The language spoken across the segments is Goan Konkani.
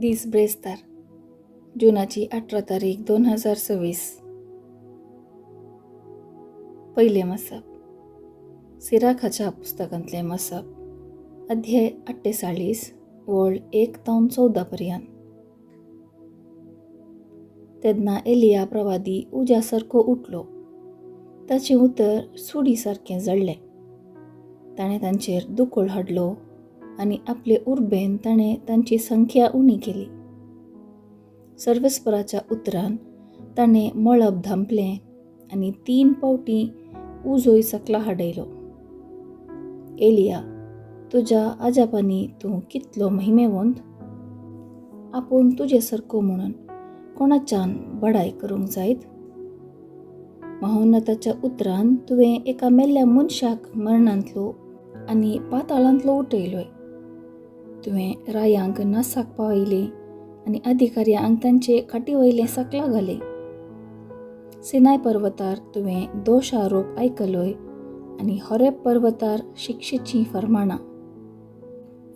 दीस ब्रेस्तार जुनाची 18 तारीख 2026. पयलें मसप सिराखाच्या पुस्तकांतलें मसप अध्याय 48 वळ 1 तावन 14 पर्यंत. तेन्ना एलिया प्रवादी उज्या सारको उठलो, ताचें उतर सुडी सारकें जळ्ळें. ताणें तांचेर दुकळ हाडलो आनी आपले उर्बेन ताणें तांची संख्या उणी केली. सर्वेस्पराच्या उतरान ताणें मळब धांपलें आनी 3 पावटी उजोय सकला हाडयलो. एलिया, तुज्या आजापांनी तूं कितलो महिमेवंत! आपूण तुजे सारको म्हणून कोणाच्यान बडाय करूंक जायत? महोन्नताच्या उतरान तुवें एका मेल्ल्या मनशाक मरणांतलो आनी पाताळांतलो उठयलोय. तुवें रायांक नासाक पावयले आनी अधिकाऱ्यांक तांचे खाटी वयलें सकला घालें. सिनाय पर्वतार तुवें दोश आरोप आयकलोय आनी होरेब पर्वतार शिक्षेचीं फर्माणां.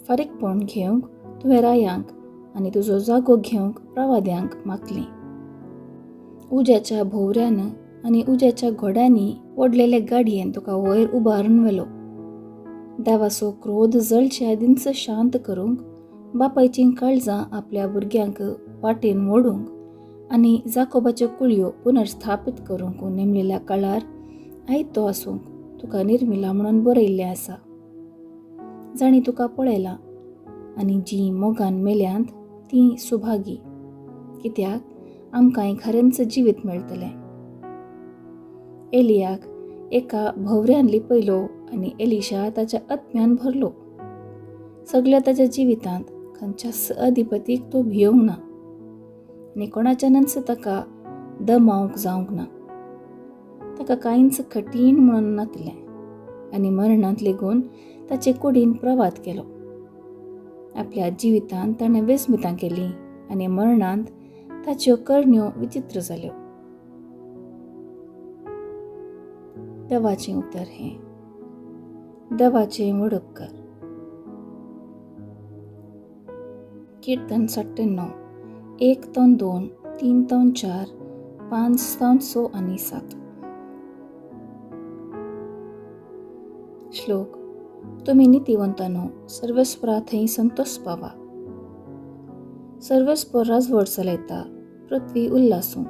फारीकपण घेवंक तुवें रायांक आनी तुजो जागो घेवंक प्रवाद्यांक मागलें. उज्याच्या भोंवऱ्यान आनी उज्याच्या घोड्यांनी ओडलेले गाडयेन तुका वयर उबारून व्हेलो. देवाचो क्रोध जळचे आदींच शांत करूंक, बापायचीं काळजां आपल्या भुरग्यांक वाटेन ओडूंक आनी जाकोबाच्यो कुळयो पुनर्स्थापीत करूंक नेमलेल्या काळार आयतो आसूंक तुका निर्मिला म्हणून बरयल्लें आसा. जांणी तुका पळयलां आनी जीं मोगान मेल्यांत तीं सुभागी, कित्याक आमकांय खरेंच जिवीत मेळटलें. एलियाक एका भोंवऱ्यान लिपयलो आनी एलिशा ताच्या आत्म्यान भरलो. सगल्या ताच्या जिवितांत खंयच्याच अधिपतीक तो भियोंक ना आनी कोणाच्यानच ताका दमावंक जावंक ना. ताका कांयच कठीण म्हणून नातलें आनी मरणांत लेगून ताचे कुडीन प्रवाद केलो. आपल्या जिवितांत ताणें वेसमितां केलीं आनी मरणांत ताच्यो करण्यो विचित्र जाल्यो. देवाचें उतर हें. देवाचें वडपकार. कीर्तन 69 1 तावन 2, 3 तावन 4, 5 तावन 6 आनी 7. श्लोक. तुमी नितीवंतानो, सर्वेस्परा थंय संतोष पावा. सर्वेस्पर राजवट चलयता, पृथ्वी उल्लासूं.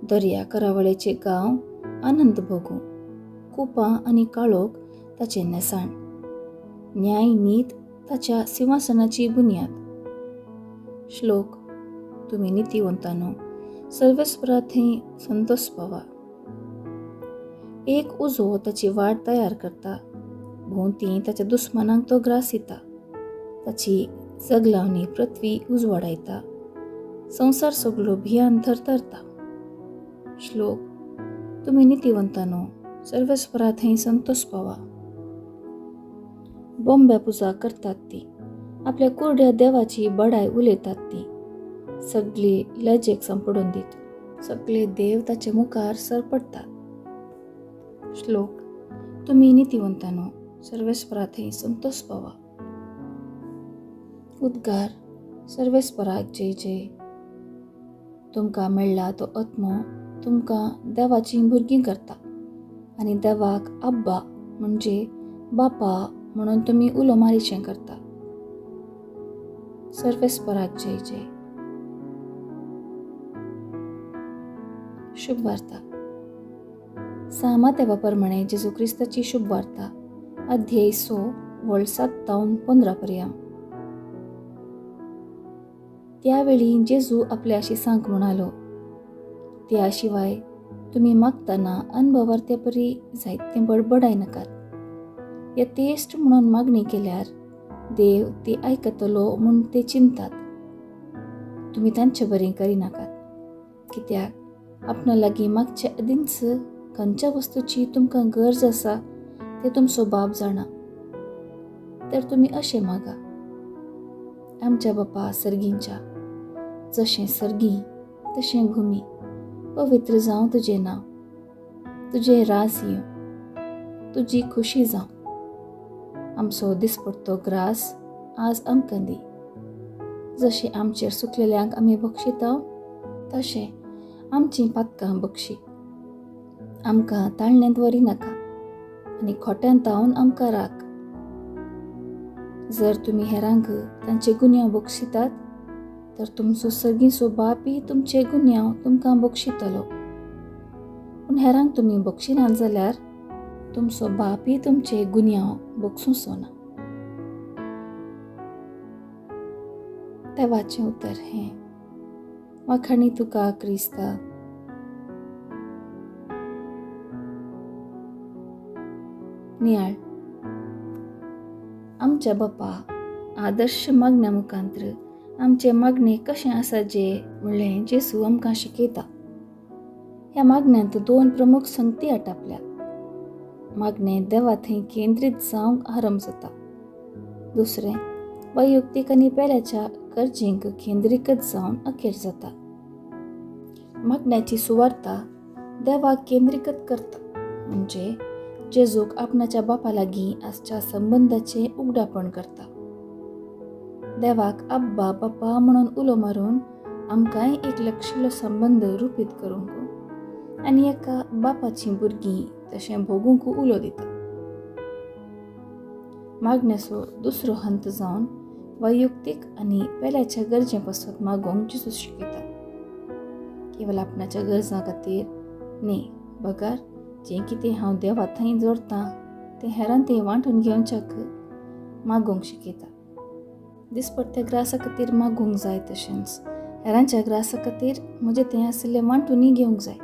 दर्या करावळेचे गांव आनंद भोगूं. कुपां आनी काळोख ताचें न्हेसाण. न्याय नीत ताच्या सिंहासनाची बुन्याद. श्लोक. तुमी नितीवंतानो, सर्वेस्परा थंय संतोष पावा. एक उजो ताची वाट तयार करता, भोंवती ताच्या दुस्मानांक तो ग्रास दिता. ताची जगलावणी पृथ्वी उजवाडायता, संवसार सगलो भियान थरथरता. श्लोक. तुमी नितीवंतानो, सर्वेस्परा थंय संतोष पावा. बोंब्या पुजा करतात ती, आपल्या कुरड्या देवाची बडाय उलयतात ती, सगळी लजेक सांपडून दीत. सगळे देव ताचे मुखार सरपडटात. श्लोक. तुमी नितीवंतानो, सर्वेस्परा थंय संतोष पावा. उद्गार. सर्वेस्पराक जय जय. तुमकां मेळ्ळा तो आत्मो तुमकां देवाचीं भुरगीं करता आनी देवाक आब्बा म्हणजे बापा म्हणून तुमी उलो मारीचें करता. सर्वेस्पराक जय जय. शुभ वार्ता. सामा प्रमाणे जेजू क्रिस्ताची शुभ वार्ता अध्याय 6 वळ 7 तावन 15 पर्यंत. त्यावेळी जेजू आपल्या शिसांक म्हणालो, त्या शिवाय तुमी मागतना अनभवार्थे परी जायतें बडबडाय नाकात. यथेश्ट म्हणून मागणी केल्यार देव ती आयकतलो म्हूण ते चिंतात. तुमी तांचे बरें करिनाकात, कित्याक आपणा लागीं मागचे आदींच खंयच्या वस्तूची तुमकां गरज आसा ते तुमचो बाप जाणा. तर तुमी अशें मागा, आमच्या बापा सर्गींच्या, जशें सर्गी तशें भुमी, पवित्र जावं तुजें नांव, तुजें राज येवं, तुजी खुशी जावं. आमचो दिसपडतो ग्रास आज आमकां दी. जशें आमचेर सुकलेल्यांक आमी बक्षिता तशें आमचीं पातकां बक्षी. आमकां ताळण्यांत व्हरी नाका आनी खोट्यांत तावन आमकां राख. जर तुमी हेरांक तांचे गुन्यांव बक्षितात तर तुमचो सर्गीचो बापय तुमचे गुन्यांव तुमकां बक्षितलो. पूण हेरांक तुमी बक्षिनात जाल्यार तुमचो बापय तुमचे गुन्यांव बक्षुचो ना. देवाचें उतर हें. वाखाणी तुका क्रिस्ता. नियाळ. आमच्या बापा आदर्श मागण्या मुखांत्र आमचे मागणे कशें आसा जे म्हणलें जेजू आमकां शिकयता. ह्या मागण्यांत दोन प्रमुख संगती आटापल्यात. मागणें देवा थंय केंद्रीत जावंक आरंभ जाता. दुसरें वैयक्तीक आनी पेल्याच्या गरजेंक केंद्रीकृत जावन अखेर जाता. मागण्याची सुवार्ता देवाक केंद्रीकृत करता, म्हणजे जेजूक आपणाच्या बापा लागीं आसच्या संबंदाचें उगडापण करता. देवाक अब्बा बापा म्हणून उलो मारून आमकांय एक लक्षिल्लो संबंद रुपीत करूंक आनी एका बापाचीं भुरगीं तशें भोगूंक उलो दिता. मागण्याचो दुसरो हंत जावन वैयक्तीक आनी पेल्याच्या गरजे पासत मागोवंक जेजू शिकयता. केवल आपणाच्या गरजां खातीर न्ही, बगर जें कितें हांव देवा थंय जोडतां तें हेरां थंय वांटून घेवच्याक मागोवंक शिकयता. दिसपट्ट्या ग्रासा खातीर मागूंक जाय, तशेंच हेरांच्या ग्रासा खातीर म्हजें थंय आशिल्लें वांटूनय घेवंक जाय.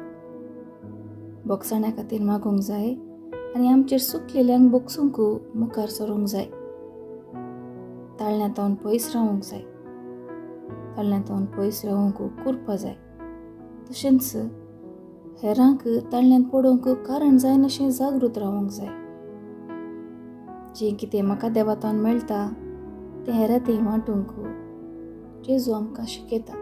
बोगसाण्या खातीर मागूंक जाय आनी आमचेर सुकलेल्यांक बोगसूंक मुखार सरूंक जाय. ताळण्यांत पयस रावूंक जाय. ताळण्यांत पयस रावूंक कुरपा जाय. तशेंच हेरांक ताळण्यांत पडोवंक कारण जायनाशें जागृत रावूंक जाय. जें कितें म्हाका देवातान मेळटा तें हेरां थंय वांटूंक जेजू आमकां शिकयता.